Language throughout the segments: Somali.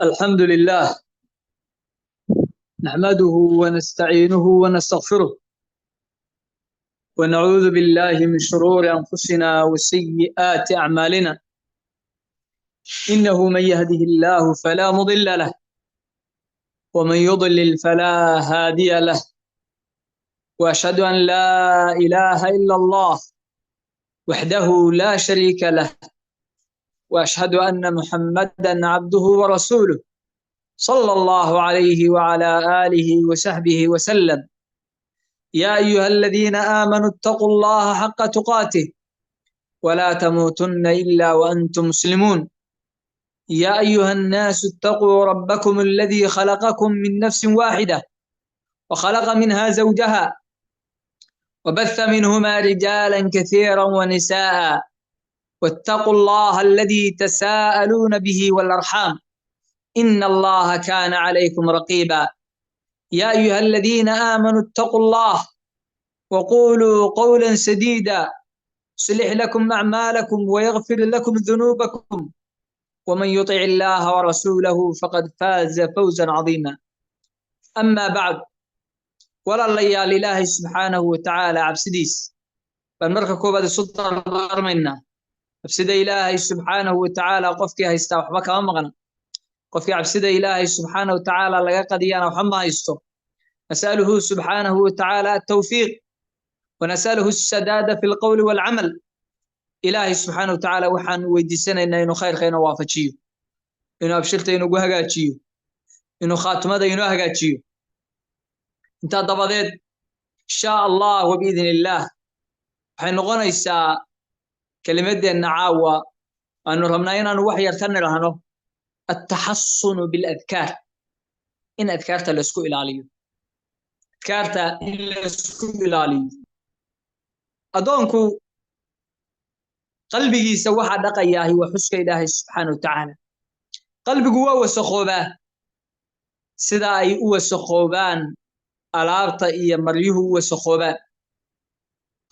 الحمد لله نحمده ونستعينه ونستغفره ونعوذ بالله من شرور أنفسنا وسيئات أعمالنا، إنه من يهده الله فلا مضل له ومن يضلل فلا هادي له، وأشهد أن لا إله إلا الله وحده لا شريك له، وأشهد أن محمدا عبده ورسوله صلى الله عليه وعلى آله وصحبه وسلم. يا أيها الذين آمنوا اتقوا الله حق تقاته ولا تموتن إلا وأنتم مسلمون. يا أيها الناس اتقوا ربكم الذي خلقكم من نفس واحدة وخلق منها زوجها وبث منهما رجالا كثيرا ونساء، واتقوا الله الذي تساءلون به والأرحام إن الله كان عليكم رقيبا. يا أيها الذين آمنوا اتقوا الله وقولوا قولا سديدا يصلح لكم أعمالكم ويغفر لكم ذنوبكم، ومن يطع الله ورسوله فقد فاز فوزا عظيما. أما بعد، walaalayaal, Ilaahay subxaanahu watacaala cabsidiis baan marka koowaad isu dardaarmaynaa. Cabsida Ilaahay subxaanahu watacaala qofkii haystaa waxba kama maqna, qofkii cabsida Ilaahay subxaanahu watacaala laga qadiyana waxba ma haysto. نسأله سبحانه وتعالى التوفيق ونسأله السداد في القول والعمل. Ilaahay subxaanahu watacaala waxaan weydiisanaynaa inuu khayrka inoo waafajiyo, inuu abshirta inugu hagaajiyo, inuu khaatimada inoo hagaajiyo. Intaa dabadeed, insha Allah wa biidn illaah, waxay noqonaysaa kelimadeenna caawa aanu rabnaa inaanu wax yar ka nidhaahno التحصن بالأذكار, in adkaarta laisku ilaaliyo, adkaarta in laisku ilaaliyo. Addoonku qalbigiisa waxaa dhaqayaahi waa xuska Ilaahay subxaana wa tacaala. Qalbigu waa wasakhoobaa sida ay u wasakhoobaan alaabta iyo maryuhu u wasakhoobaan.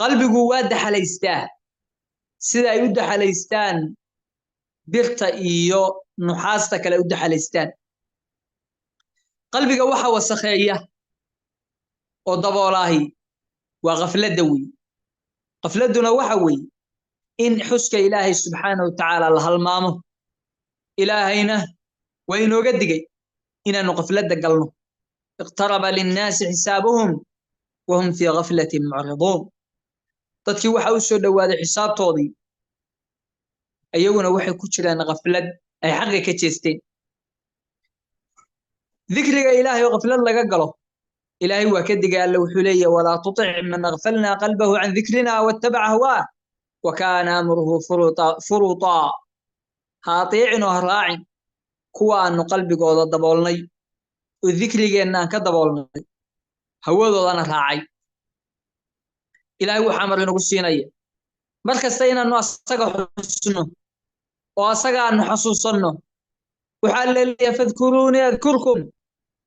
Qalbigu waa daxalaystaa sida ay u daxalaystaan birta iyo nuxaasta kale u daxalaystaan. Qalbiga waxa wasakheeya oo daboolaahi waa khafladda wey. Khafladduna waxa weeye in xuska Ilaahay subxaana wa tacaala la halmaamo. Ilaahayna waa inooga digay inaanu khafladda galno. اقترب للناس حسابهم وهم في غفلة معرضون. Dadkii waxa u soo dhowaaday xisaabtoodii, ayaguna waxay ku jiraan khaflad ay xaqi ka jeesteen. Dikriga Ilaahay oo khaflad laga galo Ilaahay waa ka digay. Alle wuxuu leeyahay: ولا تطع من أغفلنا قلبه عن ذكرنا واتبع هواه وكان أمره فرطا فرطا. Ha ateecin oo ha raacin kuwa aanu qalbigooda daboolnay oo dikrigeenna aan ka daboolnay, hawadoodana raacay. Ilaahay wuxuu amar inagu siinaya mar kasta inaanu asaga xusno oo asaga aanu xasuusanno. Waxaa leeyahay: فاذكروني أذكركم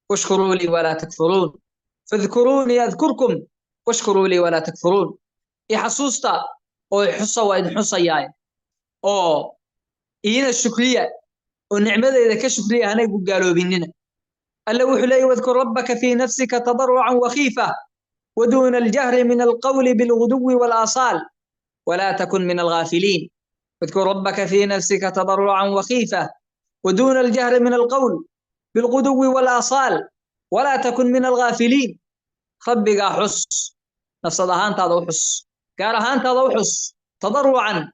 واشكروا لي ولا تكفرون. فاذكروني أذكركم واشكروا لي ولا تكفرون. I xasuusta oo xusa, waa idin xusayaa, oo iina shukriya oo nicmadeyda ka shukriya, hanaygu gaaloobinina. Alle wuxuu leeyahy: واذكر ربك في نفسك تضرعا وخيفة ودون الجهر من القول بالغدو والآصال ولا تكن من الغافلين. واذكر ربك في نفسك تضرعا وخيفة ودون الجهر من القول بالغدو والآصال ولا تكن من الغافلين. Rabbigaa xus, nafsad ahaantaada u xus, gaar ahaantaada u xus, تضرعا,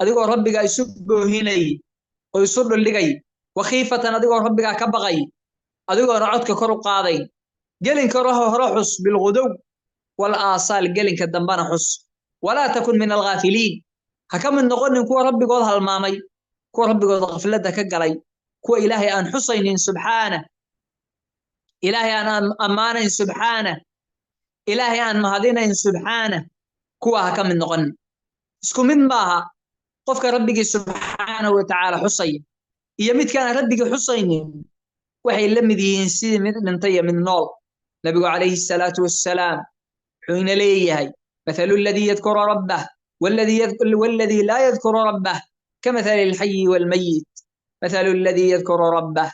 adigoo Rabbigaa isu boohinay oo isu dhuldhigay, وخيفة, adigoo Rabbigaa ka baqay, adigoona codka kor u qaaday. Gelinka hore xus, بالغدو والآصال, gelinka dambana xus. ولا تكن من الغافلين, ha ka mid noqonin kuwa Rabbigood halmaamay, kuwa Rabbigood khafladda ka galay, kuwa Ilaahay aan xusaynin subxaana, Ilaahay aan ammaanayn subxaana, Ilaahay aan mahadinayn subxaana, kuwa ha ka mid noqonin. Isku mid maaha qofka Rabbigii subxaanahu watacaala xusaya iyo midkaan Rabbigii xusaynin. Waxay la mid yihiin sidii mid dhintay iyo mid nool. Nabigu calayhi salaatu wassalaam wuxuu ina leeyahay: مثل الذي يذكر ربه والذي لا يذكر ربه كمثل الحي والميت. مثل الذي يذكر ربه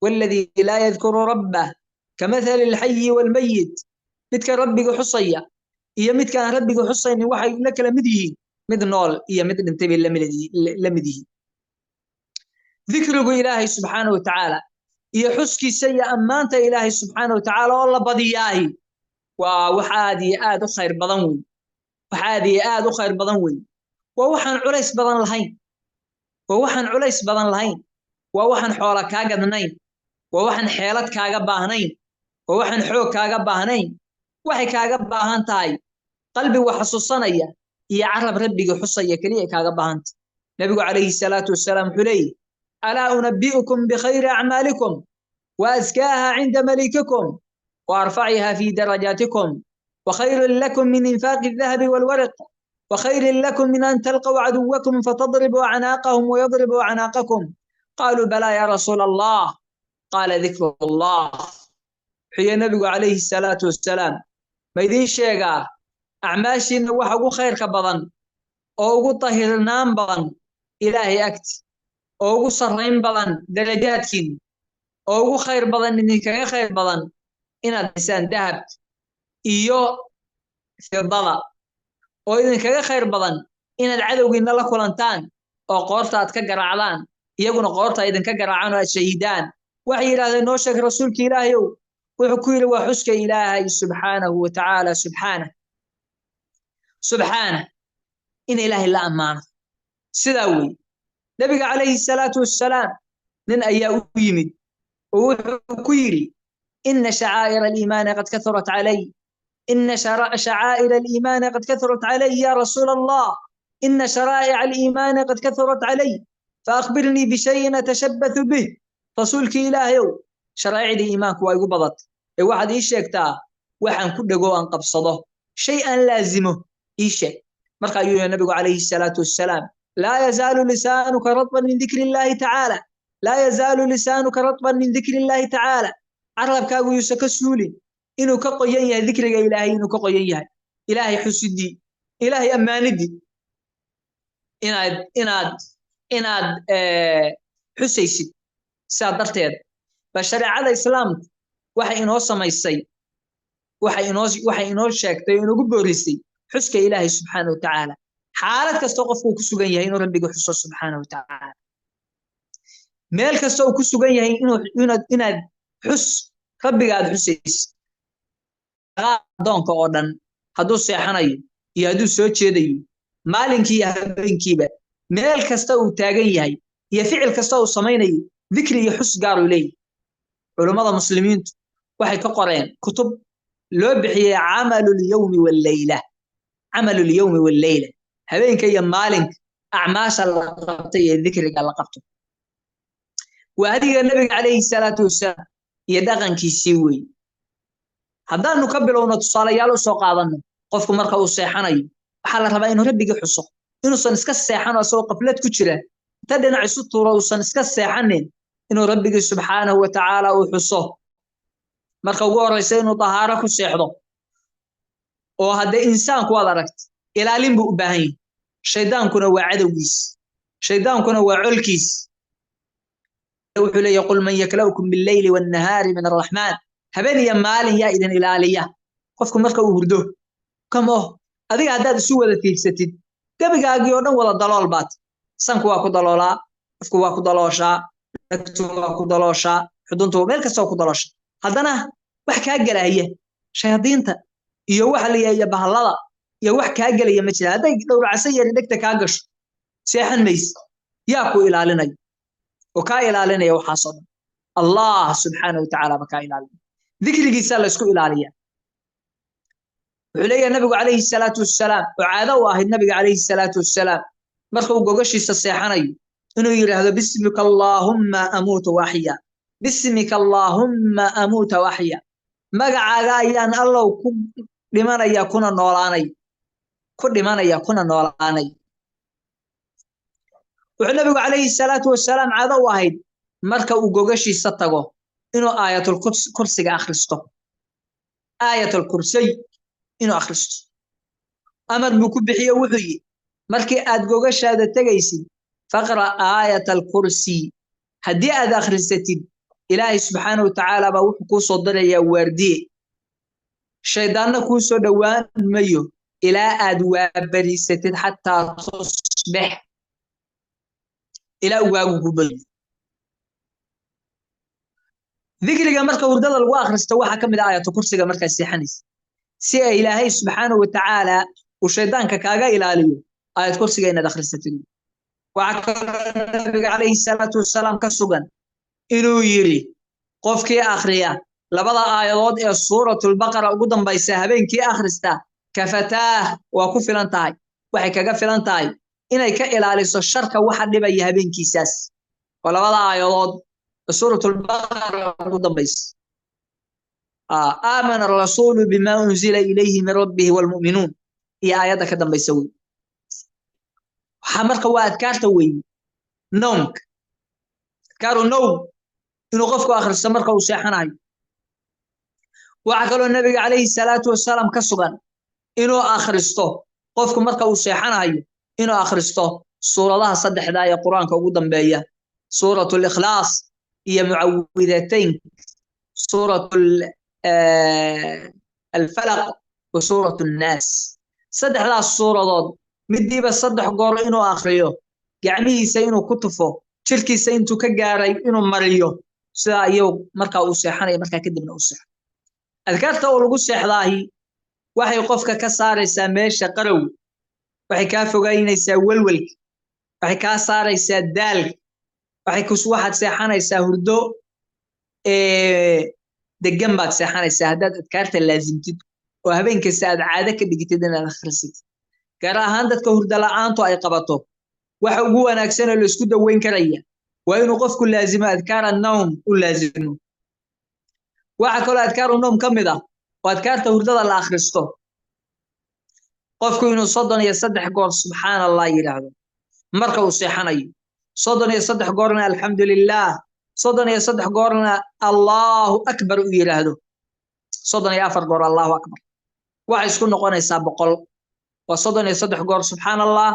Walladii laa yadkuru rabbah kamathali alxayi waalmayit. Midka rabbiga xusaya iyo midka aan rabbiga xusaynin waxay la kala mid yihiin mid nool iyo mid dhintay bay la mid yihiin. Dikrigu Ilaahay subxaanahu watacaala iyo xuskiisa iyo ammaanta Ilaahay subxaanahu watacaala oo la badiyaahi waa wax aad iyo aad u khayr badan wey, wax aad iyo aad u khayr badan wey. Waa waxaan culays badan lahayn, waa waxaan culays badan lahayn, waa waxaan xoola kaa gadnayn, waa waxaan xeelad kaaga baahnayn, waa waxaan xoog kaaga baahnayn. Waxay kaaga baahan tahay qalbi wax xasuusanaya iyo carab rabbiga xusaya keliya kaaga baahanta. Nabigu calayhi salaatu wasalaam wuxuu leeyahy: alaa unabi'ukum bikhayri acmaalikum wa askaaha cinda malikikum wa arfaciha fi darajaatikum wa khayrin lakum min infaaqi aldahabi waalwaraq wa khayrin lakum min an talqaw caduwakum fatadribuu acnaaqahum wayadribuu acnaaqakum. Qaaluu balaa ya rasuula Allah. Qaala dikru Allah. Wuxuu yihi nabigu calayhi salaatu wasalaam: ma idiin sheegaa acmaashiina waxa ugu khayrka badan oo ugu tahirnaan badan Ilaahay agti, oo ugu sarrayn badan darajaadkiin, oo ugu khayr badan idinkaga khayr badan inaad dhisaan dahab iyo fidada, oo idinkaga khayr badan inaad cadowgiinna la kulantaan oo qoorta aad ka garaacdaan, iyaguna qoorta idinka garaacaan oo aad shahiidaan? Waxay yidhahdeen: noo sheeg, rasuulka Ilaahayow. Wuxuu ku yidhi: waa xuska Ilaahay subxaanahu wa tacaala. Subxaanah, subxaanah, in Ilaahay la ammaano sidaa weeye. Nabiga calayhi salaatu wassalaam nin ayaa u yimid oo wuxuu ku yidhi: ina shacaa'ir aliimaani qad kathurat calay, ina shacaa'ir aliimaani qad kathurat calay ya rasuula Allah, ina sharaa'ica aliimaani qad kathurat calay, faakhbirnii bishayin atashabbathu bih. Rasuulkii Ilaahayow, sharaa'icdii iimaanku waa igu badatay, ee waxaad ii sheegtaa waxaan ku dhego aan qabsado, shay aan laazimo ii sheeg. Marka ayuu yihi nabigu calayhi salaatu wassalaam: laa yazaalu lisaanuka ratban min dikri illaahi tacaala, laa yazaalu lisaanuka ratban min dikri illaahi tacaala. Carabkaagu yuusan ka suulin inuu ka qoyan yahay dikriga Ilaahay, inuu ka qoyan yahay Ilaahay xusidii, Ilaahay ammaanidii, inaad xusaysid. Sidaa darteed ba shareecada islaamku waxay inoo samaysay, waxay inoo sheegtay oo inoogu boorisay xuska Ilaahay subxaana wa tacaala xaalad kastoo qofku ku sugan yahay inuu rabbiga xuso subxaana wa tacaala, meel kasta uu ku sugan yahay inaad xus rabbiga aad xusaysid. Adoonka oo dhan hadduu seexanayo iyo hadduu soo jeedayo, maalinkii iyo habeenkiiba, meel kasta uu taagan yahay iyo ficil kasta uu samaynayo, dikri iyo xus gaar uu leeyahay. Culummada muslimiintu waxay ka qoreen kutub loo bixiyey camalulyawmi walleyla, camalulyawmi walleyla, habeenka iyo maalinka acmaasha la qabtay iyo dikriga la qabto. Waa hadiga nabiga calayhi salaatu wasalaam iyo dhaqankiisii weeye. Haddaanu ka bilowno tusaalayaal u soo qaadanno, qofku marka uu seexanayo waxaa la rabaa inuu rabbigii xuso, inuusan iska seexan oo asagoo qaflad ku jira inta dhinac isu tuuro uusan iska seexanin, inuu rabbigii subxaanahu wa tacaala uu xuso. Marka ugu horreysa inuu dahaaro ku seexdo, oo haddee insaanku waad aragta ilaalin buu u baahan yahay. Shaydaankuna waa cadowgiis, shaydaankuna waa colkiis. Wuxuu leeyahay: qul man yakla'ukum billeyli wannahaari min arraxmaan. Habeen iyo maalin yaa idin ilaaliya? Qofku marka uu hurdo kamo, adiga haddaad isu wada tiigsatid gebigaagii oo dhan wada dalool baad. Sanku waa ku daloolaa, afku waa ku dalooshaa, dhagtu waa ku dalooshaa, xuduntu meel kasta waa ku daloosha. Haddana wax kaa gelaya shayaadiinta iyo waxa la yahay bahallada iyo wax kaa gelaya ma jira. Hadday dhowracsan yari dhegta kaa gasho seexan mayse. Yaa ku ilaalinaya oo kaa ilaalinaya waxaasoo dhan? Allah subxaanahu watacaala ba kaa ilaalinaya. Dikrigiisa la isku ilaaliya. Wuxuu leeyahay nabigu calayhi salaatu wassalaam, oo caado u ahayd nabiga calayhi salaatu wassalaam marka uu gogashiisa seexanayo inuu yidhaahdo: bismika allaahumma amuutu waaxya, bismika allaahumma amuuta waaxya. Magacaaga ayaan Allow ku dhimanaya kuna noolaanay, ku dhimanaya kuna noolaanay. Wuxuu nabigu calayhi salaatu wasalaam caado u ahayd marka uu gogashiisa tago inuu aayatul kursiga akhristo, aayatul kursiy inuu akhristo. Amar buu ku bixiye, wuxuu yidhi: markii aad gogashaada tegaysid faqra aayatal kursi, haddii aad akhrisatid Ilaahay subxaana wa tacaala baa wuxuu kuu soo dirayaa waardiye, shaydaanna kuu soo dhowaan mayo ilaa aad waabariisatid, xataa tusbix, ilaa waagu ku beriyo. Dikriga marka hurdada lagu akhristo waxaa ka mid ah aayatu kursiga markaad seexanaysa, si ay Ilaahay subxaana wa tacaala uu shaydaanka kaaga ilaaliyo aayad kursiga inaad akhrisatid. Waxaa kaloo Nabiga calayhi salaatu wasalaam ka sugan inuu yiri qofkii akhriya labada aayadood ee suuratulbaqara ugu dambaysa habeenkii akhrista, kafataah, waa ku filan tahay. Waxay kaga filan tahay inay ka ilaaliso sharka waxa dhibaya habeenkiisaas. Waa labada aayadood ee suuratulbaqara ugu dambaysa. Aamana arasuulu bima unzila ilayhi min rabbihi waalmu'minuun iyo aayadda ka dambaysa wey. Waxaa marka waa adkaarta weeye noomka, adkaaru nowm inuu qofku akhristo marka uu seexanayo. Waxaa kaloo Nabiga calayhi salaatu wasalaam ka sugan inuu akhristo qofku marka uu seexanayo, inuu akhristo suuradaha saddexda ee Qur-aanka ugu dambeeya, suuratu likhlaas iyo mucawidatayn, suuratu alfalaq wa suuratu nnaas. Saddexdaas suuradood midiiba 3 goor inuu akhriyo, gacmihiisa inuu ku tufo, jirkiisa intuu ka gaaray inuu mariyo, sidaa ayuu markaa uu seexanayo, markaa kadibna uu seexo. Adkaarta oo lagu seexdaahi waxay qofka ka saaraysaa meesha qarow, waxay kaa fogaynaysaa welwelka, waxay kaa saaraysaa daalka, waxaad seexanaysaa hurdo degan baad seexanaysaa haddaad adkaarta laasimtid oo habeen kasta aad caado ka dhigtid inaad akhrisatid. Gaar ahaan dadka hurdo la'aantu ay qabato, waxa ugu wanaagsan oo la isku daweyn karaya waa inuu qofku laazimo adkaar annawm u laazimo. Waxa kaloo adkaaru nawm ka mid ah oo adkaarta hurdada la akhristo, qofku inuu 33 goor subxaan Allah yidhaahdo marka uu seexanayo, 33 goorna alxamdulilah, 33 goorna Allahu akbar uu yidhaahdo, 34 goor Allahu akbar. Waxay isku noqonaysaa 100. Waa 33 goor subxaan Allah,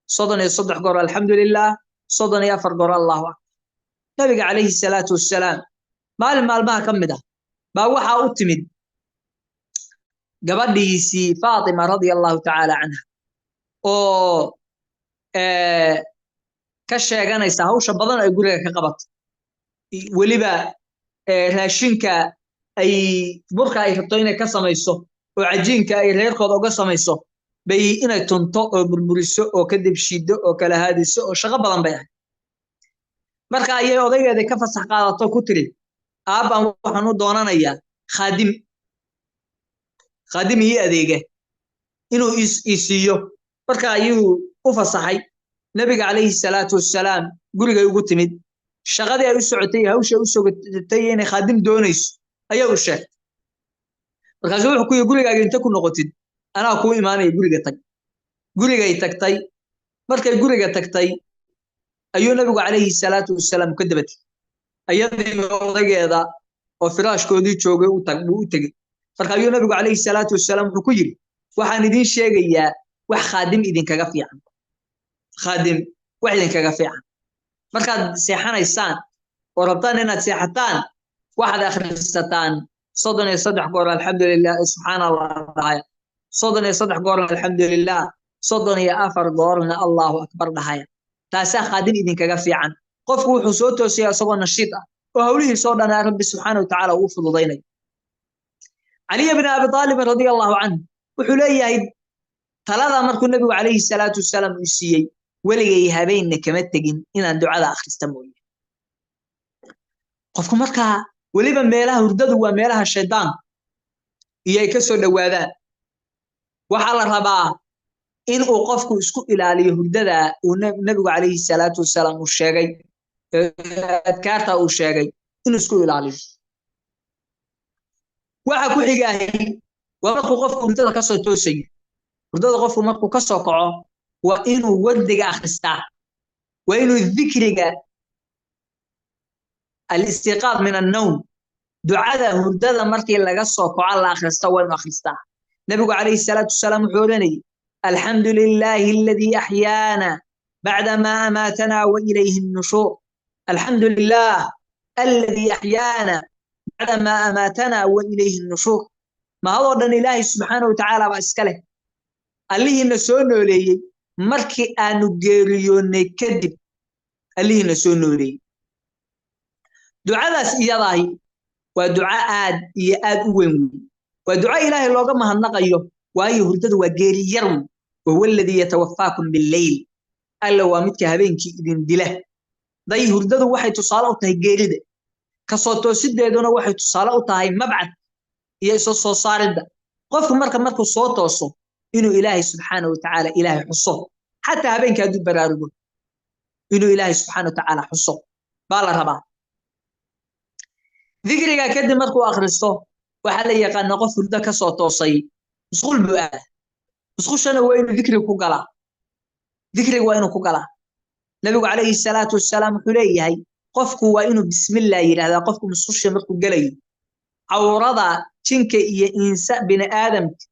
33 goor alxamdulilah, 34 goor Allahu akbar. Nabiga calayhi salaatu wassalaam maalin maalmaha ka mid ah baa waxaa u timid gabadhiisii Faatima radia allahu tacaala canha oo ka sheeganaysa hawsha badan ay guriga ka qabato, weliba raashinka ay burka ay rabto inay ka samayso oo cajiinka ay reerkooda uga samayso bay inay tunto oo burburiso oo kadib shiido oo kala haadiso oo shaqo badan bay ahayd. Marka ayay odaygeeda ka fasax qaadato ku tiri, aabbaan waxaan u doonanayaa khaadim, khaadim ii adeega inuu ii siiyo. Marka ayuu u fasaxay. Nabiga calayhi salaatu wassalaam gurigay ugu timid, shaqadii ay u socotay, hawsha u socotay inay khaadim doonayso ayaa u sheegtay. Markaasuu wuxuu ku yidhi, gurigaaga inta ku noqotid anaa kuu imaanaya, guriga tag. Gurigay tagtay. Markay guriga tagtay ayuu Nabigu calayhi salaatu wassalaam ka daba tegey, ayadii odaygeeda oo firaashkoodii joogay buu u tegey. Marka ayuu Nabigu calayhi salaatu wassalaam wuxuu ku yidhi, waxaan idiin sheegayaa wax khaadim idinkaga fiican, khaadim wax idinkaga fiican. Markaad seexanaysaan oo rabtaan inaad seexataan, waxaad akhrisataan 33 goor alxamdulilah, subxaan Allah dhahaya, 33 goorna alxamdulilah, 34 goorna Allahu akbar dhahaya. Taasaa khaadim idinkaga fiican. Qofku wuxuu soo toosaya isagoo nashiid ah oo hawlihiisoo dhan Rabbi subxaana wa tacaala uu fududaynayo. Caliy bn Abi Aalib radia allahu canhu wuxuu leeyahay, talada markuu Nabigu calayhi salaatu wasalaam uu siiyey, weligay habeenna kama tegin inaan ducada akhrista mooye. Qofku markaa weliba meelaha hurdadu waa meelaha shaydaanku iyo ay ka soo dhowaadaan. Waxaa la rabaa in uu qofku isku ilaaliyo hurdada uu Nabigu calayhi salaatu wasalaam uu sheegay, adkaarta uu sheegay inuu isku ilaaliyo. Waxa ku xigaahi waa markuu qofku hurdada kasoo toosayo. Hurdada qofku markuu kasoo kaco waa inuu wardiga akhristaa, waa inuu dikriga alistiqaad min annawm, ducada hurdada markii laga soo kaco la akhrista, waa inuu akhristaa. Nabigu calayhi salaatu wasalaam wuxuu odhanayay, alxamdu lilaahi aladii axyaana bacdamaa amaatanaa wa ilayhi nushuur. Alxamdu lilah, Alladii axyaana bacda maa amaatana wa ilayhi nushuur. Mahadoo dhan Ilaahay subxaana wa tacaala baa iska leh, allihiina soo nooleeyey markii aanu geeriyoonnay kadib, allihiina soo nooleeyey. Ducadaas iyadaahi waa duco aad iyo aad u weyn wey, waa duco Ilaahay looga mahadnaqayo, waayo hurdadu waa geeri yar wey. Wahuwa aladii yatawafaakum billeyl, Alla waa midka habeenkii idin dila. Day hurdadu waxay tusaale u tahay geerida, kasoo toosideeduna waxay tusaale u tahay mabcad iyo isa soo saaridda. Qofku marka markuu soo tooso inuu Ilaahay subxaana wa tacaala Ilaahay xuso, xataa habeenkii hadduu baraarugo inuu Ilaahay subxaana wa tacaala xuso baa la rabaa. Dikrigaa kadib markuu akhristo, waxaa la yaqaana qof hurdo ka soo toosay musqul buu aadaa, musqushana waa inuu dikriga ku galaa, dikriga waa inuu ku galaa. Nabigu calayhi salaatu wasalaam wuxuu leeyahay qofku waa inuu bismillah yidhahdaa qofku musqusha markuu gelayo. Cawrada jinka iyo insa bini aadamka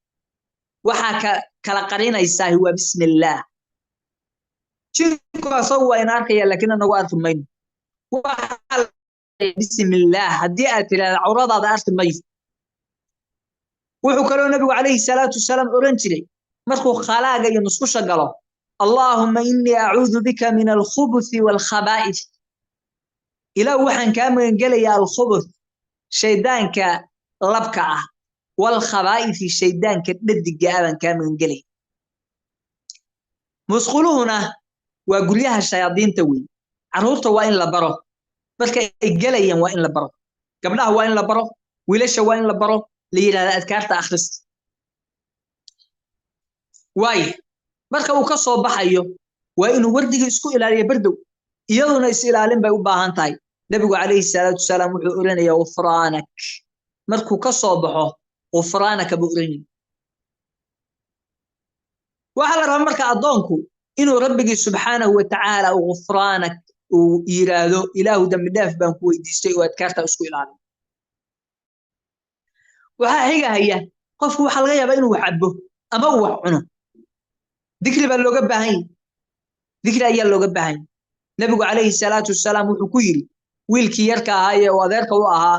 waxaa ka kala qarinaysaa waa bismillaah. Jinku asagu waa ina arkaya, laakiin anagu arki mayno. Waxaa bismillaah haddii aad tidhahda cawradaada arki mayso. Wuxuu kaloo nabigu calayhi salaatu wasalaam oran jiray markuu khalaaga iyo musqusha galo, Allaahumma innii acuudu bika min alkhubuthi waalkhabaa'ith. Ilaah waxaan kaa magangelayaa alkhubuth, shaydaanka labka ah, waalkhabaa'ithi, shaydaanka dhadiga ah baan kaa magangelaya. Musquluhuna waa guryaha shayaadiinta wey. Carruurta waa in la baro marka ay gelayaan, waa in la baro gabdhaha, waa in la baro wiilasha, waa in la baro la yidhahda adkaarta akhrista. Waayo marka uu ka soo baxayo waa inuu wardiga isku ilaaliyo bardow, iyaduna is ilaalin bay u baahan tahay. Nabigu calayhi salaatu wasalaam wuxuu oranayaa ghufraanak markuu ka soo baxo, ghufraanaka buu oranaya. Waxaa la rabaa marka addoonku inuu rabbigii subxaanahu wa tacaala uu ghufraanak uu yiraahdo, Ilaahu dambi dhaaf baan ku weydiistay, oo adkaarta isku ilaaliyo. Waxaa xigahaya qofku waxaa laga yaabaa inuu wax cabo ama uu wax cuno, dikri baa looga baahan yahay, dikri ayaa looga baahan yahay. Nabigu calayhi salaatu wasalaam wuxuu ku yidhi wiilkii yarka ahaa ee uu adeerka u ahaa,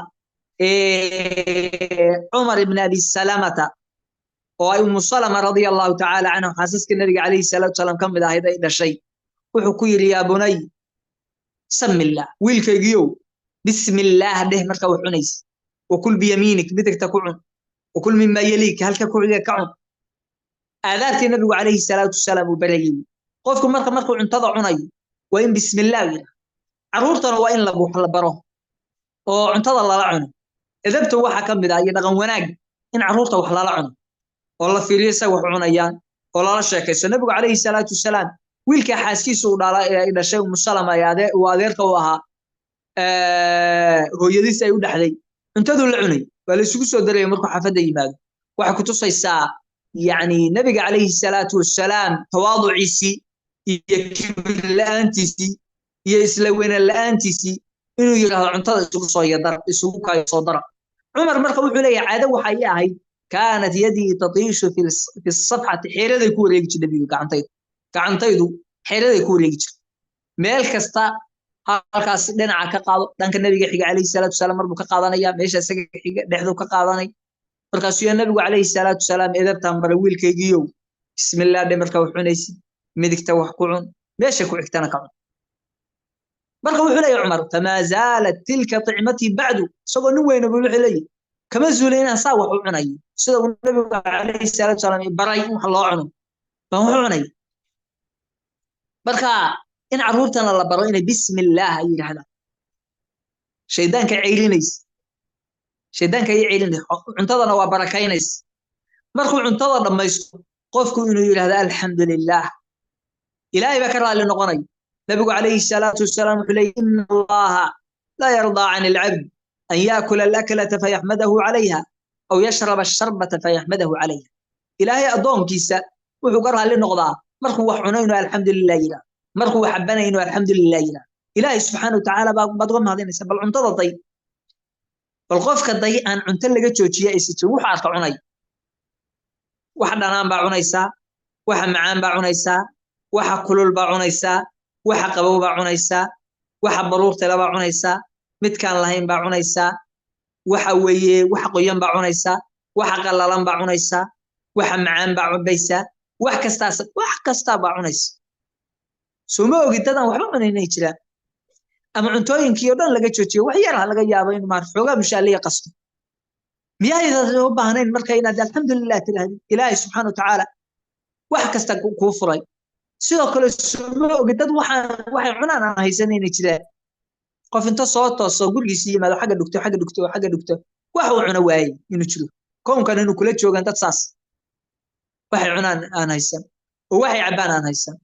Cumar ibn Abi Salamata, oo ay Umu Salama radia Allahu tacaala canhu, xaasaska nabiga calayhi salaatu wasalaam ka mid ahayd, ay dhashay, wuxuu ku yidhi: yaa bunay, samillah, wiilkaygiyow bismillaah dheh marka wax cunaysa, wakul biyamiinik, midigta ku cun, wakul mima yaliik, halka ku xiga ka cun. Aadaabtii nabigu calayhi salaatu wasalaam uu barayay. Qofku marka markuu cuntada cunayo waa in bismillaah yidhaah. Carruurtana waa in wax la baro oo cuntada lala cuno. Edabta waxaa ka mid ah iyo dhaqan wanaag in carruurta wax lala cuno oo la fiiriyo say wax u cunayaan oo lala sheekaysto. Nabigu calayhi salaatu wasalaam wiilka xaaskiisa uu dhala ay dhashay, Umu Salama, ee uu adeerka u ahaa, hooyadiis ay u dhaxday, cuntaduu la cunay, waa la isugu soo daraya markuu xaafadda yimaado. Waxay ku tusaysaa yacni nabiga calayhi salaatu wasalaam tawaaduciisii iyo kibir la-aantiisii iyo isla weyne la-aantiisii inuu yidhaahdo cuntada isugu soo yadar, isugu kayo soo dara. Cumar marka wuxuu leeyahay caado waxay ii ahayd, kaanat yadii tatiishu fi safxati, xeeraday ku wareegi jirtay nabigu, gacantaydu xeeraday ku wareegi jirtay meel kasta. Halkaas dhinaca ka qaado, dhanka nabiga xiga calayhi salaatu wasalaam mar buu ka qaadanaya, meesha isaga xiga dhexduu ka qaadanay. Markaasuu yaa nabigu calayhi salaatu wasalaam edabtan bara: wiilkaygiiyow, bismillaah dhe marka wax cunaysid, midigta wax ku cun, meesha ku xigtana ka cun. Marka wuxuu leeyahay Cumar: famaa zaalat tilka ticmatii bacdu. Isagoo nin weyna buu wuxuu leeyahay kama zuulay inaan saa wax u cunayo, sida uu nabigu calayhi salaatu wasalaam baray in wax loo cuno baan wax u cunay. Marka in carruurtana la baro inay bismillaah ay yidhahdaan, shaydaanka ceyrinaysa, shaydaanka ay ceyrinaysa, cuntadana waa barakaynaysa. Markuu cuntada dhammaysto qofku inuu yidhahdo alxamdu lilaah, Ilaahay baa ka raalli noqonaya. Nabigu calayhi salaatu wasalaam wuxuu leeyahy: ina Allaha laa yardaa can alcabd an yaakula alaklata fayaxmadahu calayha aw yashraba asharbata fayaxmadahu calayha. Ilaahay addoonkiisa wuxuu ka raalli noqdaa markuu wax cuno inuu alxamdu lilah yidhahdo, markuu wax cabanayo inuu alxamdu lilah yidhahdo. Ilaahay subxaana watacaala baad uga mahadinaysa. Bal cuntada day, bal qofka day aan cunto laga joojiya aysa jirin, wuxuu arka cunay. Waxa dhanaan baa cunaysaa, waxa macaan baa cunaysaa, waxa kulul baa cunaysaa, waxa qabow baa cunaysaa, waxa baruurtale baa cunaysaa, Midkaan lahayn baa cunaysaa, waxa weeye waxa qoyan baa cunaysaa, waxa qallalan baa cunaysaa, waxa macaan baa cubaysaa, wax kastaas wax kastaa baa cunaysa. Soo ma ogid dadaan waxba cunaynay jiraan, ama cuntooyinkii oo dhan laga joojiyo, wax yar ha laga yaabo in maar xoogaa mushaaliya qasto. Miyaydan u baahnayn marka inaad alxamdulilah tirahdid Ilaahay subxaana wa tacaala wax kasta kuu furay? Sidoo kale soo ma ogid dad waxay cunaan aan haysanayna jiraan? Qof inta soo tooso gurigiisa yimaado, xagga dhugto, xagga dhugto, xagga dhugto, wax uu cuno waayey inuu jiro. Koonkan inuu kula joogaan dad saas, waxay cunaan aan haysan oo waxay cabbaan aan haysan,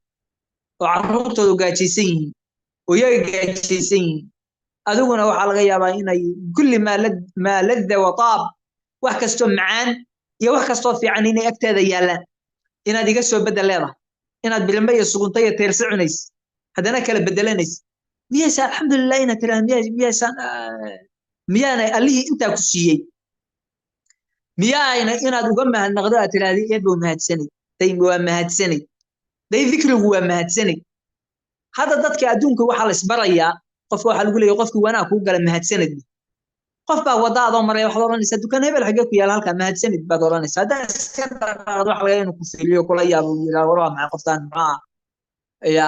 oo carruurtoodu gaajaysan yihiin oo iyaga gaajaysan yihiin. Adiguna waxaa laga yaabaa inay kulli maa ladda wa taab, wax kastoo macaan iyo wax kastoo fiican inay agteeda yaallaan, inaad iga soo bedel leedahay, inaad bilimbe iyo sugunta iyo teerse cunaysa, haddana kala bedelanaysa. Miyaysa alxamdulilah inaad tiraahdo? Miyaysaan, miyaanay allihii intaa ku siiyey, miyaayna inaad uga mahadnaqdo aad tiraahdo eebow mahadsanay, day waa mahadsanay, day dikrigu waa mahadsanay. Hadda dadka adduunka waxaa la isbarayaa, qofka waxaa lagu leeyahay qofkii wanaag kuu gala mahadsanid. Qof baa wadda adoo maraya, waxaad oranaysaa dukaan hebel xagee ku yaala halkaa, mahadsanid baad oranaysaa. Haddaa iska dhaqaaqdo waxa laga yaabaa inuu ku fiiliyo, kula yaabo, uu yidhaahdo war waa maxay qoftaan, maxaa ya,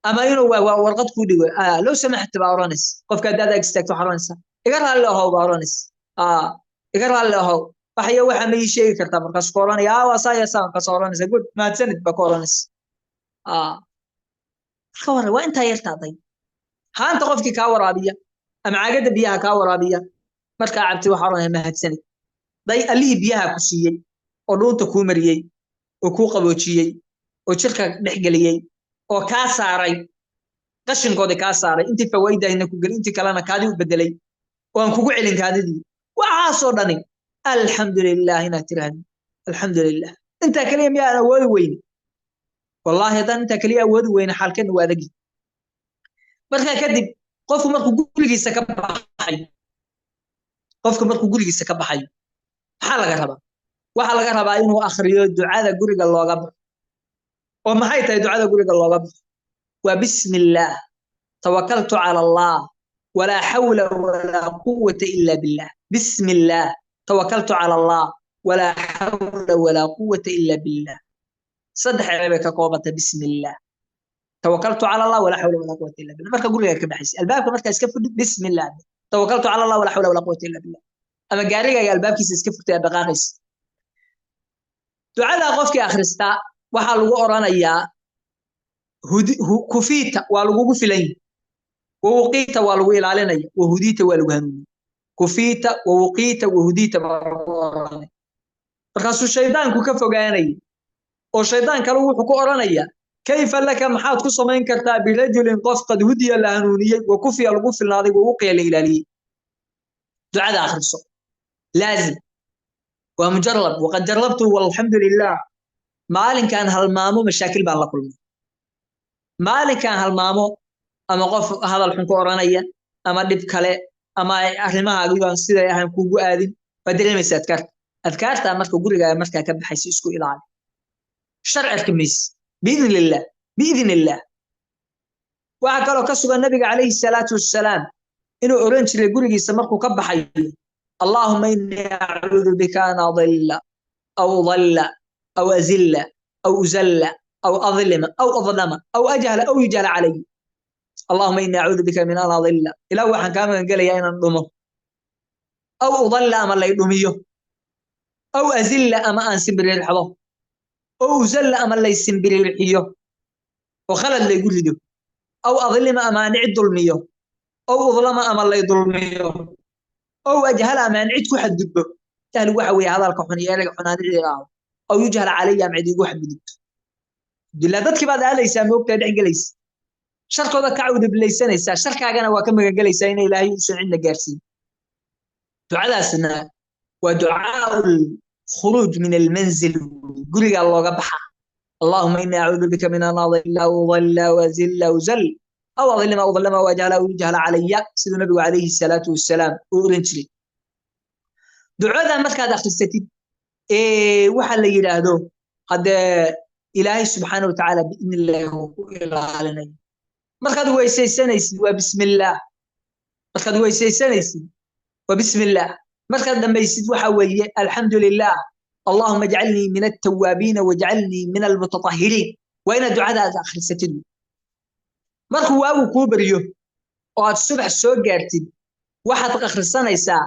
ama inuu warqad kuu dhigo, low samaxta baa oranaysa. Qofka haddaad ag istaagto waxaad oranaysaa iga raalli ahow baa oranaysa, iga raalli ahow, waxyo waxa ma ii sheegi kartaa? Markaas ku oranaya waa saa iyo saa, markaas oranaysa good, mahadsanid baa ku oranaysa. Marka hore waa intaa yartaaday haanta qofkii kaa waraabiya ama caagadda biyaha kaa waraabiya, markaa cabtay waxaa oranaya mahadsanid. Day allihii biyaha ku siiyey oo dhuunta kuu mariyey oo kuu qaboojiyey oo jirka dhex geliyey oo kaa saaray qashinkoodii, kaa saaray intii fawaa'idahina ku geli, intii kalena kaadii u bedelay oo aan kugu celin kaadidii, waxaasoo dhani alxamdulilah inaad tiraahdo alxamdulilah. Intaa kaliya miyaan awoodi weyne? Wallaahi haddaan intaa kaliya awoodi weyne, xaalkeena waa adagi. Markaa kadib qofku markuu gurigiisa ka baxayo, qofku markuu gurigiisa ka baxayo maxaa laga rabaa? Waxaa laga rabaa inuu akhriyo ducada guriga looga baxo. Oo maxay tahay ducada guriga looga baxo? Waa bismillaah, tawakaltu cala allah, walaa xawla walaa quwata illa billah. Bismillaah, tawakaltu cala allah, walaa xawla walaa quwata illa billah. Saddex eray bay ka koobantay: bismillaah, tawakaltu cala allah, walaa xawla walaa quwata illa billah. Marka guriga ka baxaysa, albaabka markaa iska fudhid, bismillaah, tawakaltu cala allah, walaa xawla walaa quwata illa billah. Ama gaarigaaga albaabkiisa iska furtay aad dhaqaaqaysa. Ducada qofkii akhristaa waxaa lagu oranayaa kufiita, waa lagugu filan yahay, wawuqiita, waa lagu ilaalinaya, wahudiita, waa lagu hanuuniyey. Kufiita, wawuqiita, wahudiita baa lagu oranaya. Markaasuu shaydaanku ka fogaanaya, oo shaydaan kale wuxuu ku oranaya kayfa laka, maxaad ku samayn kartaa, birajulin, qof, qad hudiya, la hanuuniyey, wa kufiya, lagu filnaaday, wawuqiya, la ilaaliyey? Ducada akhriso laazim, waa mujarab, waqad jarabtu walxamdu lilah. Maalinkaan halmaamo mashaakil baan la kulmay. Maalinkaan halmaamo ama qof hadal xun ku oranaya ama dhib kale ama arrimahaagiibaan siday ahaan kuugu aadin, waad dareemaysa. Adkaarta, adkaarta marka gurigaaga markaa ka baxaysa isku ilaali, sharcirka mayse biidn illah, biidn illah. Waxaa kaloo ka sugan nabiga calayhi salaatu wassalaam inuu oran jiray gurigiisa markuu ka baxayo: allaahuma innii acuudu bika an adilla aw udalla aw azilla aw uzalla aw adlima aw adlama aw ajhala aw yujhala calay. Allahuma innii acuudu bika min an adilla, ilaah waxaan kaa magan gelayaa inaan dhumo, aw udalla, ama lay dhumiyo, aw azilla, ama aan simbiriirxdo, aw uzalla, ama lay simbiriirxiyo oo khalad laygu rido, aw adlima, ama aan cid dulmiyo, aw udlama, ama lay dulmiyo, aw ajhala, ama aan cid ku xadgudbo. Jahligu waxa weeye hadalka xun iyo ereyga xun aan cid idhaahdo. Aw yujhala calaya, ama cid igu xadgudubto. Alhamdulillah, dadkii baad aadaysaa, moogtaa, dhex gelaysa, sharkooda ka cawdabilaysanaysaa, sharkaagana waa ka magangelaysaa ina ilaahay uusan cidna gaarsiin. Ducadaasna waa ducaa khuruuj min almanzil, gurigaa looga baxa. Allahuma innii acuudu bika min an adilla aw udalla aw azilla aw zal aw adlima aw udlama aw ajhala aw yujhala calaya, siduu nabigu calayhi salaatu wassalaam uu oran jiray. Ducada markaad akhrisatid ee waxa la yidhaahdo haddee ilaahay subxaana watacaala biidni illaahi wuu ku ilaalinaya. Markaad weysaysanaysid waa bismillaah. Markaad weysaysanaysid waa bismi illaah. Markaad dhammaysid waxa weeye alxamdu lilah, allahuma ajcalnii min altawaabiina wajcalnii min almutatahiriin. Waa inaad ducada aad akhrisatid. Markuu waagu kuu baryo oo aad subax soo gaartid, waxaad akhrisanaysaa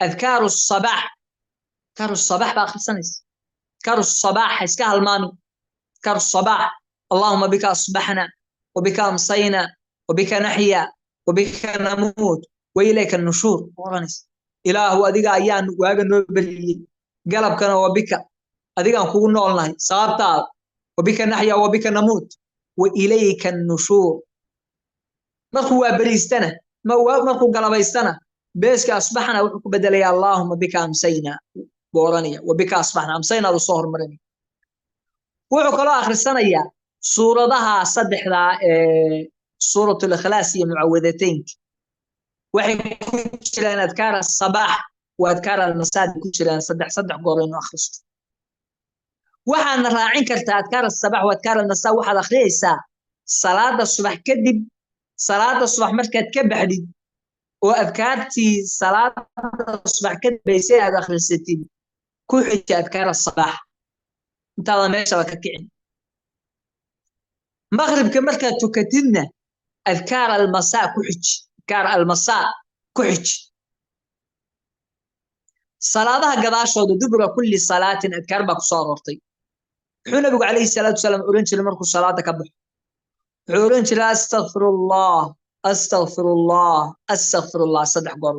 adkaaru sabaax. Adkaaru sabaax baa akhrisanaysa. Adkaaru sabaax ha iska halmaami. Adkaaru sabaax: allahuma bika asbaxna wabika amsayna wabika naxya wabika namuut wailayka nushuur. Oranaysa: Ilaahu, adiga ayaan waaga noo beriyey, galabkana wabika adigaan kugu noolnahay sababtaada, wabika naxya wabika namuut wa ilayka nushuur. Markuu waa beriistana, markuu galabaystana, beeska asbaxna wuxuu ku bedelayaa allahuma bika amsayna buu oranaya, wabika asbaxna, amsaynaadu soo hormarinaya. Wuxuu kaloo akhrisanayaa suuradaha saddexdaa ee Suuratul Ikhlaas iyo mucawadateynka. Waxay ku jiraan adkaar asabaax wa adkaar almasaad ku jiraan, saddex saddex goor inuu akhristo. Waxaadna raacin kartaa adkaar asabaax wa adkaar almasaa. Waxaad akhriyaysaa salaada subax kadib. Salaada subax markaad ka baxdid oo adkaartii salaada subax ka dambaysay aad akhrisatid, ku xiji adkaar asabaax intaadan meeshaba ka kicin. Maqribka markaad tukatidna adkaar almasaa ku xiji, adkaar almasaa ku xiji. Salaadaha gadaashooda, dubura kulli salaatin, adkaar baa kusoo aroortay. Muxuu Nabigu calayhi salaatu wasalaam oran jiray markuu salaada ka baxo? Wuxuu oran jiray: astakfirullah, astakfirullah, astakfirullah, saddex goor.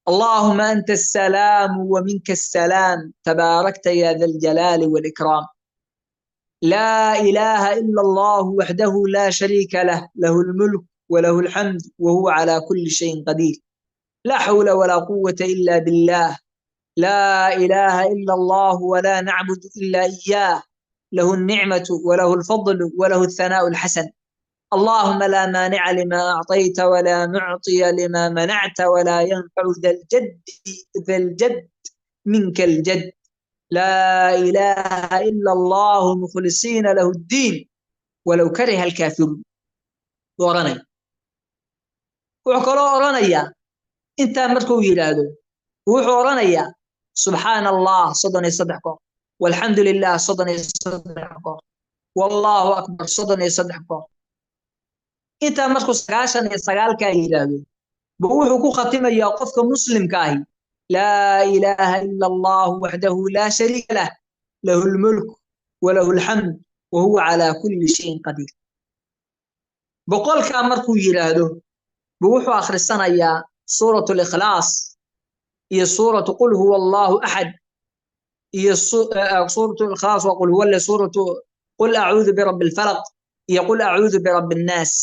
اللهم أنت السلام ومنك السلام، تباركت يا ذا الجلال والإكرام. لا إله إلا الله وحده لا شريك له، له الملك وله الحمد وهو على كل شيء قدير. لا حول ولا قوة إلا بالله. لا إله إلا الله ولا نعبد إلا إياه. له النعمة وله الفضل وله الثناء الحسن. اللهم لا مانع لما أعطيت ولا معطي لما منعت ولا ينفع ذا الجد ذا الجد منك الجد. لا إله إلا الله مخلصين له الدين ولو كره الكافرون. Oranaya. Wuxuu kaloo oranayaa intaa markuu yidhaahdo, wuxuu oranayaa subxaana Allah 33 goor, walxamdu lilah 33 goor, wallahu akbar 33 goor. Intaa markuu 99-kaa yidhaahdo buu wuxuu ku khatimayaa qofka muslimka ahi: laa ilaaha ila Allah waxdahu laa shariika lah, lahu lmulk walahu alxamd wahuwa calaa kulli shayin qadiir. 100-kaa markuu yidhaahdo buu wuxuu akhrisanayaa Suuratu Likhlaas iyo suuratu Qul huwa Allahu axad iyo Suuratu Ikhlaas waa Qul huwa le, suuratu Qul acuudu birabbi alfalaq iyo Qul acuudu birabbi annaas.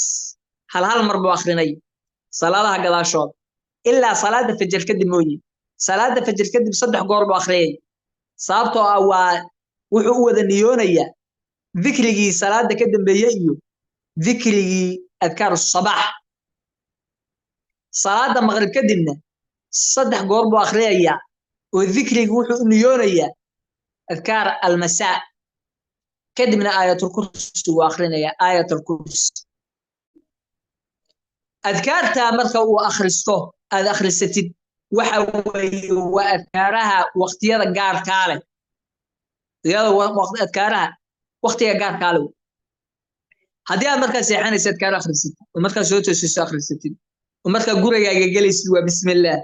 Hal hal mar buu akhrinay salaadaha gadaashooda, ilaa salaada fajar kadib mooye. Salaada fajar kadib saddex goor buu akhriyay, sababtoo ah waa wuxuu u wada niyoonayaa dikrigii salaada ka dambeeyey iyo dikrigii adkaar sabaax. Salaada maqrib kadibna saddex goor buu akhriyayaa, oo dikrigii wuxuu u niyoonayaa adkaar almasaa. Kadibna Aayatulkursi wuu akhrinayaa, Aayatulkursi. Adkaarta marka uu akhristo, aad akhrisatid, waxa weeye waa adkaaraha waqtiyada gaarkaa leh, adkaaraha waqtiga gaarkaa leh. Haddii aad markaa seexanaysa adkaar akhrisatid, oo markaa soo toosiso akhrisatid, oo markaa gurigaaga gelaysid waa bismillaah,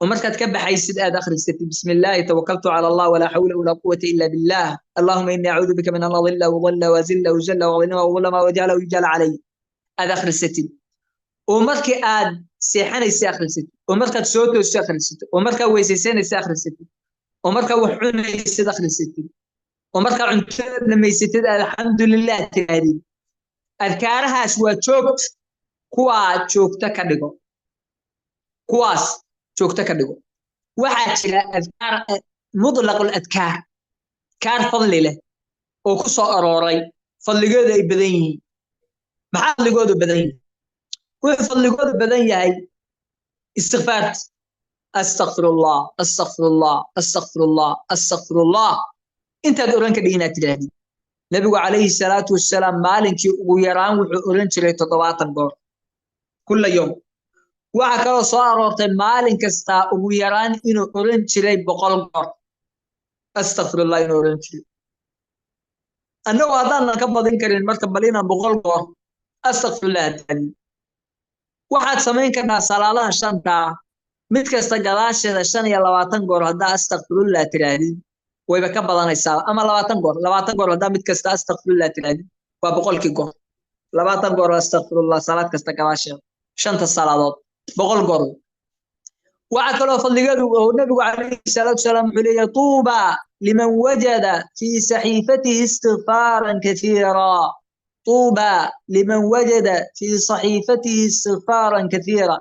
oo markaad ka baxaysid aad akhrisatid: bismillaahi tawakaltu cala Allah, walaa xawla walaa quwata illa billah, allahuma inni acuudu bika min an adilla udalla wazilla uzalla wadlima udlama wajala yujala calay, aad akhrisatid, oo markii aad seexanaysa akhrisatid, oo markaad soo toosiso akhrisatid, oo markaa weysaysanaysa akhrisatid, oo markaa wax cunaysid akhrisatid, oo markaa cuntada dhamaysatid alxamdulilah tirahdid, adkaarahaas waa joogta. Kuwaa joogto ka dhigo, kuwaas joogto ka dhigo. Waxaa jira adkaar mutlaqul adkaar, adkaar fadli leh oo ku soo arooray, fadligooda ay badan yihiin. Maxaa fadligoodu badan yihiin? Wuxuu fadligoodu badan yahay istikfaarta: astakfirullah, astakfirullah, astakfirullah, astakfirullah, intaad oran kadhig inaad tidhaahdid. Nabigu calayhi salaatu wasalaam maalinkii ugu yaraan wuxuu oran jiray 70 goor, kulla yowm. Waxaa kaloo soo aroortay maalin kasta ugu yaraan inuu oran jiray 100 goor astaghfirullah inuu oran jiray. Annagu haddaanan ka badin karin marka bal inaan 100 goor astaghfirullah taali. Waxaad samayn kartaa salaadaha 5 mid kasta gadaasheeda 25 goor haddaa astaghfirullah tiraahdid wayba ka badanaysaa, ama 20 goor, 20 goor haddaa mid kasta astaghfirullah tiraahdid waa 100kii goor. 20 goor astaghfirullah salaad kasta gadaasheeda 5 salaadood 100 goor. Waxaa kaloo fadligeedu oo nabigu calayhi salaatu wasalaam wuxuu leeyahay tuuba liman wajada fii saxiifatihi istighfaaran kathiira, tuuba liman wajada fii saxiifatihi istighfaaran kathiira.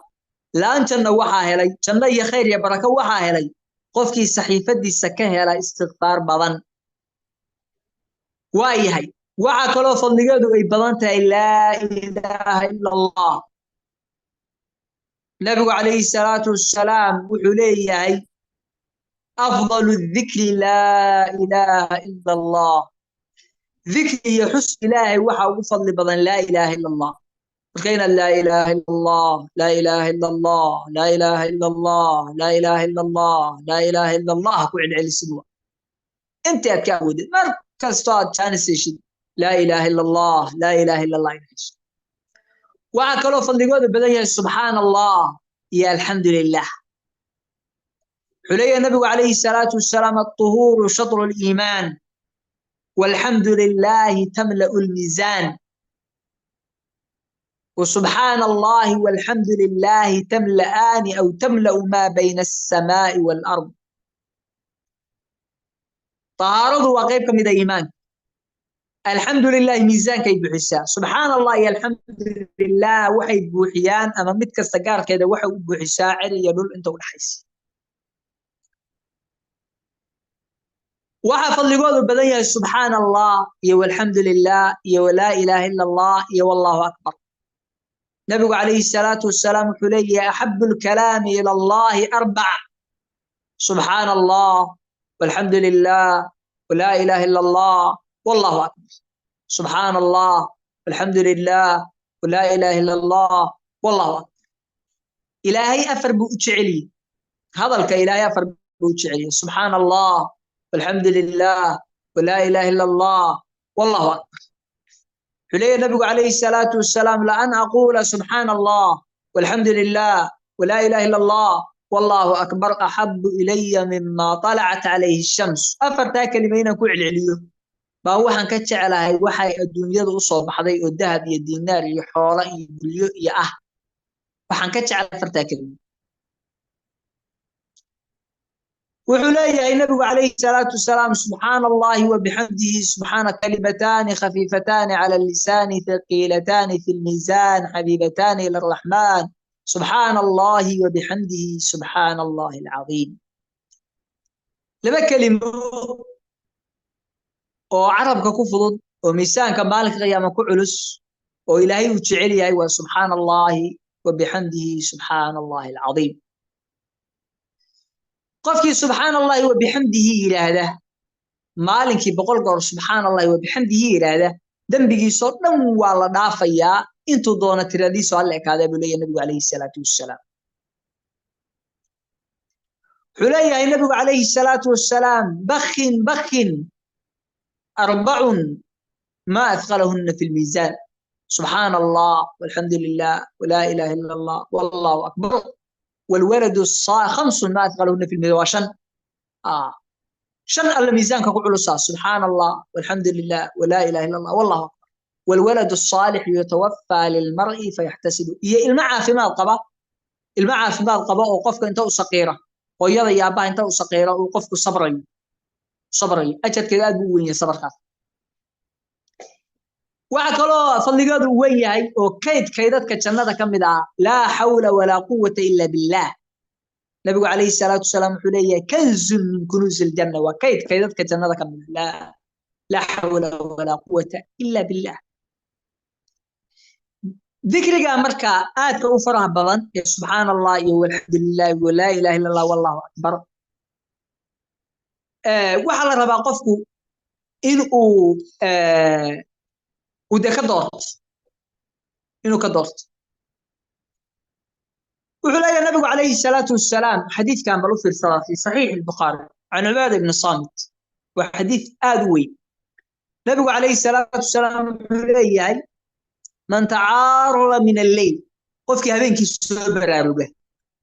Laan janno waxaa helay, janno iyo khayr iyo barako waxaa helay qofkii saxiifadiisa ka hela istighfaar badan. Waa yahay. Waxaa kaloo fadligeedu ay badan tahay laa ilaaha ila allah. Nabigu calayhi salaatu wassalaam wuxuu leeyahay afdalu dhikri laa ilaaha ila allah. Dhikri iyo xus ilaahay waxaa ugu fadli badan laa ilaaha ila allah. Marka inaad laa ilaaha ila allah, laa ilaaha ila allah, laa ilaaha ila allah, laa ilaaha ila allah, laa ilaaha ila allah ku celcelisid waa inta aad ka awoodid. Mar kastoo aad jaanis heshid laa ilaaha ila allah, laa ilaaha ila allah inaad heshid. Waxaa kaloo fadligooda badan yahay subxaana allah iyo alxamdu lilah. Wuxuu leeyahay nabigu calayhi salaatu wasalaam altuhuuru shatru liimaan walxamdu lilahi tamla'u lmiisaan, وسبحان الله والحمد لله تملأان أو تملأ ما بين السماء والأرض. طهارته وقيبك من إيمان. الحمد لله ميزان كي بحسا. سبحان الله يا الحمد لله وحي بوحيان أما متك استقار كذا وحي بوحسا عري يدل أنت والحيس. Waxaa fadligoodu badan yahay subxaana allah iyo walxamdu lilah iyo walaa ilaaha ila allah iyo wallahu akbar. Nabigu calayhi salaatu wasalaam wuxuu leeyahay axabu lkalaami ila allahi arbac, subxaana allah walxamdu lilah walaa ilaaha ila allah wallahu akbar. Subxaana allah walxamdu lilah walaa ilaaha ila allah wallahu akbar. Ilaahay 4 buu u jeceliyey hadalka, ilaahay 4 buu u jeceliyey, subxaana allah والحمد لله ولا إله إلا الله والله أكبر. حليه النبي عليه الصلاة والسلام لأن أقول سبحان الله والحمد لله ولا إله إلا الله والله أكبر أحب إلي مما طلعت عليه الشمس. أفرتا كلمين كل عليه ما هو حنكتش على هاي وحي الدنيا أصاب حضي الذهب يا دينار يا حولا يا يا أه وحنكتش على أفرتا كلمة. Wuxuu leeyahay nabigu calayhi salaatu wasalaam subxaana allahi wabixamdihi subxaana kalimataani khafiifataani cala allisaani thaqiilataani fi lmiisaan xabiibataani ila araxmaan subxaana allahi wabixamdihi subxaana allahi alcadiim. 2 kelimo oo carabka ku fudud oo miisaanka maalinka qiyaama ku culus oo ilaahay uu jecel yahay waa subxaana allahi wabixamdihi subxaana allahi alcadiim. Qofkii subxaana allahi wabixamdihi yidhaahda maalinkii 100 goor subxaana allahi wabixamdihi yidhaahda dembigiisoo dhan waa la dhaafayaa intuu doono tiradiisu alla ekaadaa buu leeyahay nabigu calayhi salaatu wassalaam. Wuxuu leeyahay nabigu calayhi salaatu wassalaam bakhin bakhin 4 ma athqalahunna fi lmiisaan, subxaana allah walxamdu lilah walaa ilaaha ila allah wallahu akbar والولد الصالح 5 ما أثقلهن في الميزان. وشن شن الميزان كقول سبحان الله والحمد لله ولا إله إلا الله والله أكبر والولد الصالح يتوفى للمرء فيحتسب. المعا في ما القباء، المعا في ما القباء وقفك أنت صقيرة ويضا يا أبا أنت صقيرة وقفك صبري صبري أجد كذا أقول صبر خاص. Waxaa kaloo fadligoodu weyn yahay oo kayd kaydadka jannada ka mid ah laa xawla walaa quwata ila billah. Nabigu calayhi salaatu wasalaam wuxuu leeyahay kanzun min kunuuzi aljanna, waa kayd kaydadka jannada ka mid ah laa xawla walaa quwata ila billah. Dikriga marka aadka u faraha badan ee subxaana allah iyo walxamdulilah walaa ilaha illa allah wallahu akbar, waxaa la rabaa qofku in uu وده كدورت إنه كدورت. Wuxuu leeyahay nabigu calayhi salaatu wasalaam, xadiidkan bal u fiirsadaa, fi saxiix albukhaari can Cubaada ibni Saamit, waa xadiid aad u weyn. Nabigu calayhi salaatu wasalaam wuxuu leeyahay: man tacaarada min alleyl, qofkii habeenkii soo baraaruga.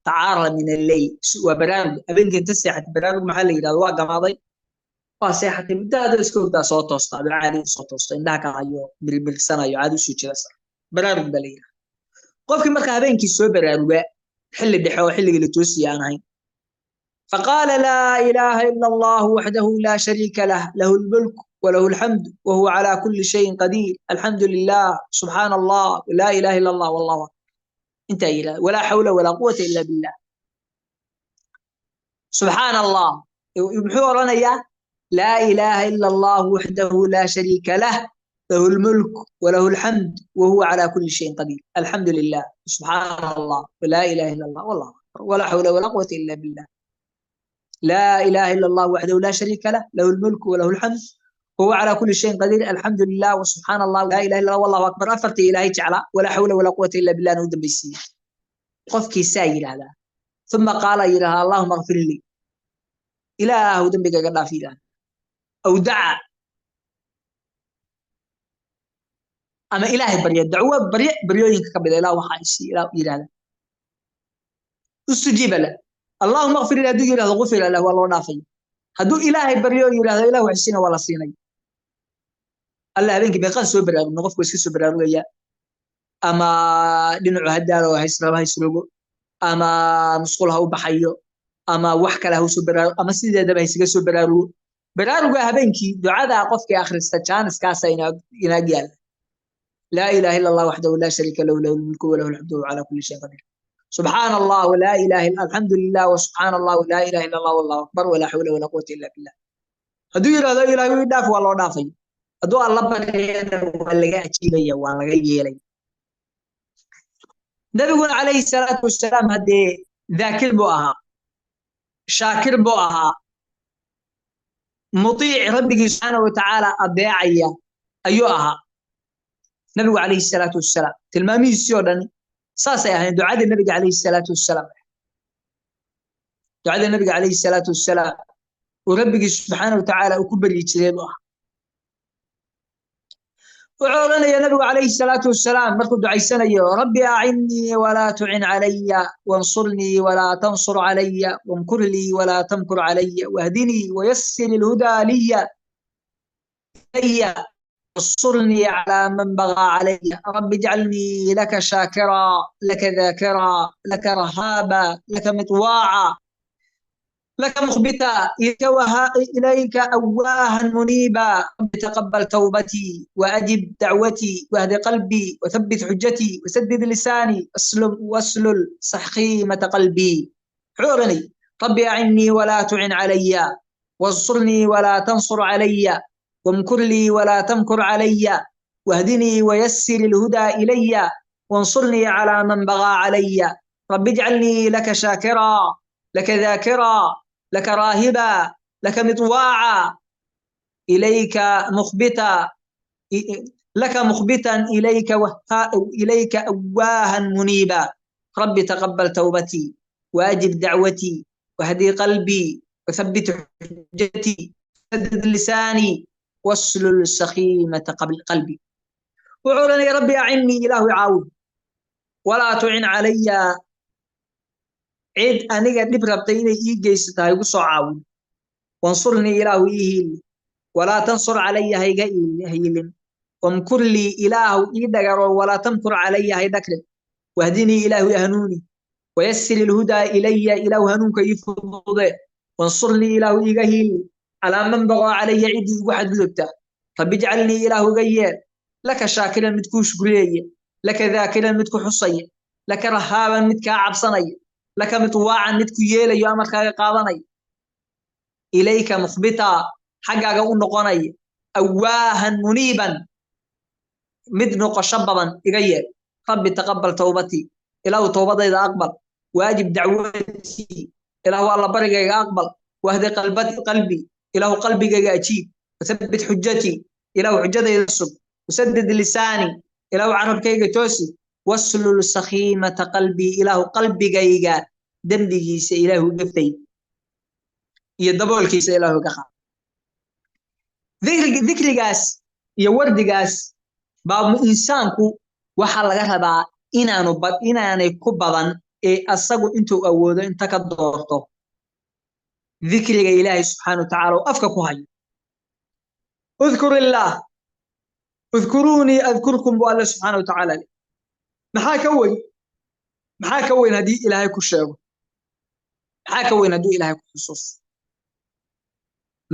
Tacaarada min alleyl waa baraarug habeenkii inta seexatay. Baraarug maxaa la yidhahda? Waa gamaaday, waa seexatay muddo, adoo iska hurdaa soo toosta, adoo caadi soo toosta, indhaha ka hayo, milmilsanayo, caadi usoo jeeda, baraarug baa la yidhahda. Qofkii marka habeenkii soo baraaruga xilli dhexe oo xilligii la toosiya aan ahayn, faqaala: laa ilaaha ila Allah waxdahu laa shariika lah, lahu lmulk walahu alxamd wahuwa calaa kulli shayin qadiir, alxamdu lilah, subxaana Allah, laa ilaha ila Allah, wallahu akbar, intaa yidhahda, walaa xawla walaa quwata ila billah, subxaana Allah. Muxuu odhanayaa? Laa ilaaha ila Allah waxdahu laa shariika lah, له الملك وله الحمد وهو على كل شيء قدير، الحمد لله، سبحان الله، ولا إله إلا الله، والله أكبر، ولا حول ولا قوة إلا بالله. لا إله إلا الله وحده لا شريك له، له الملك وله الحمد وهو على كل شيء قدير، الحمد لله وسبحان الله، لا إله إلا الله، والله أكبر. أفرت إلهي تعالى، ولا حول ولا قوة إلا بالله. نودم بيسي قفكي سايل هذا. ثم قال إله اللهم اغفر لي، إله ذنبك قد في، أو دعا ama Ilaahay barya, dacwo barye baryooyinka ka mid a, Ilaah waxaa isii, Ilaah yidhahda, ustujiiba lah. Allahuma akfir li hadduu yidhahdo, gufira lah, waa loo dhaafay. Hadduu Ilaahay baryo yidhahdo Ilah wax siina, waa la siinay. Alla habeenkii meeqaan soo baraarugno? Qofku iska soo baraarugaya, ama dhinacu hadaalo haysraba haysrogo, ama musqul ha u baxayo, ama wax kale ha usoo baraarugo, ama sideedaba haysaga soo baraarugo. Baraaruga habeenkii ducada qofkii akhrista jaaniskaasa inaag yaalla: لا إله إلا الله وحده لا شريك له، له الملك وله الحمد وهو على كل شيء قدير، سبحان الله، ولا إله إلا، الحمد لله، وسبحان الله، ولا إله إلا الله، والله أكبر، ولا حول ولا قوة إلا بالله. Hadduu yidhahdo Ilaahay ii dhaaf, waa loo dhaafay. Hadduu Alla baryana, waa laga ajiibaya, waa laga yeelay. Nabiguna calayhi salaatu wasalaam haddee daakir buu ahaa, shaakir buu ahaa, mutiic rabbigii subxaana wa tacaala adeecaya ayuu ahaa nabigu calayhi salaatu wasalaam. Tilmaamihiisii oo dhan saasay ahayn. Ducadii nabiga calayhi salaatu wasalaam, ducada nabiga calayhi salaatu wasalaam uu rabbigii subxaana wa tacaala uu ku baryi jiray buu ahaa. Wuxuu odhanaya nabigu calayhi salaatu wasalaam markuu ducaysanayo: rabbi acinnii walaa tucin calaya, wansurnii walaa tansur calaya, wamkur lii walaa tamkur calaya, wahdinii wayassir ilhudaa liya, وانصرني على من بغى علي، رب اجعلني لك شاكرا لك ذاكرا لك رهابا لك مطواعا لك مخبتا إليك أواها منيبا، رب تقبل توبتي وأجب دعوتي واهد قلبي وثبت حجتي وسدد لساني أسلم واسلل سخيمة قلبي. حورني: ربي أعني ولا تعن علي، وانصرني ولا تنصر علي، وامكر لي ولا تمكر علي، واهدني ويسر الهدى إلي، وانصرني على من بغى علي، رب اجعلني لك شاكرا لك ذاكرا لك راهبا لك مطواعا إليك مخبتا لك مخبتا إليك إليك أواها منيبا، رب تقبل توبتي وأجب دعوتي واهدي قلبي وثبت حجتي سدد لساني واسلل سخيمة قبل قلبي. وعولني: ربي أعني، إله عاود، ولا تعن علي، cid aniga dhib rabtay inay ii geysato ha igu soo caawin. Wansurnii, Ilaahu ii hiili, walaa tansur calaya, hayga hiilin. Wamkur lii, Ilaahu ii dhagaro, walaa tamkur calaya, hay dhagrin. Wahdinii, Ilaahu i hanuuni, wayasir ilhudaa ilaya, Ilaahu hanuunka ii fudude. Wansurnii, Ilaahu iiga hiili, calaa man baqaa calaya, ciddii igu xadgudubta. Rabbi ijcalnii, Ilaahu iga yeel, laka shaakiran, mid kuu shukriyeya, laka daakiran, mid ku xusaya, laka rahaaban, mid kaa cabsanaya, laka mitwaacan, mid ku yeelayo, amarkaaga qaadanaya, ilayka mukhbita, xaggaaga u noqonaya, awaahan muniiban, mid noqosho badan iga yeel. Rabbi taqabbal towbatii, Ilaahu towbadayda aqbal, waajib dacwatii, Ilaahu alla barigayga aqbal, wahdi qalbi, Ilaahu qalbigayga ajiib, wathabbit xujatii, Ilaahu xujadayda sug, wasadid lisaani, Ilaahu carabkayga toosi. Waslul sakhiimata qalbii, Ilaahu qalbigayga dembigiisa Ilaahu gaftay iyo daboolkiisa Ilaahu iga qaad. Dikrigaas iyo wardigaas baa insaanku waxaa laga rabaa inaanu inaanay ku badan ee asagu intuu awoodo inta ka doorto dikriga Ilaahay subxaana watacaala uu afka ku hayo. Udkur illaah, udkuruunii adkurkum buu Alle subxaana watacaala le. Maxaa ka weyn? Maxaa ka weyn haddii Ilaahay ku sheego? Maxaa ka weyn hadduu Ilaahay ku xusuuso?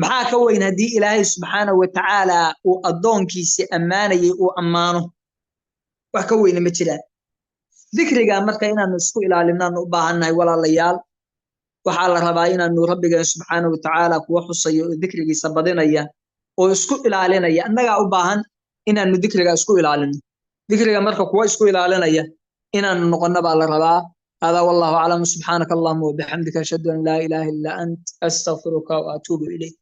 Maxaa ka weyn haddii Ilaahay subxaana watacaala uu addoonkiisi ammaanayay uu ammaano? Wax ka weyna ma jiraan. Dikriga marka inaanu isku ilaalinaanu u baahannahay, walaalayaal. Waxaa la rabaa inaanu Rabbigeen subxaana watacaala kuwa xusayo oo dikrigiisa badinaya oo isku ilaalinaya. Annagaa u baahan inaanu dikriga isku ilaalino. Dikriga marka kuwa isku ilaalinaya inaanu noqono baa la rabaa. هذا والله أعلم. سبحانك اللهم وبحمدك، أشهد أن لا إله إلا أنت، أستغفرك وأتوب إليك.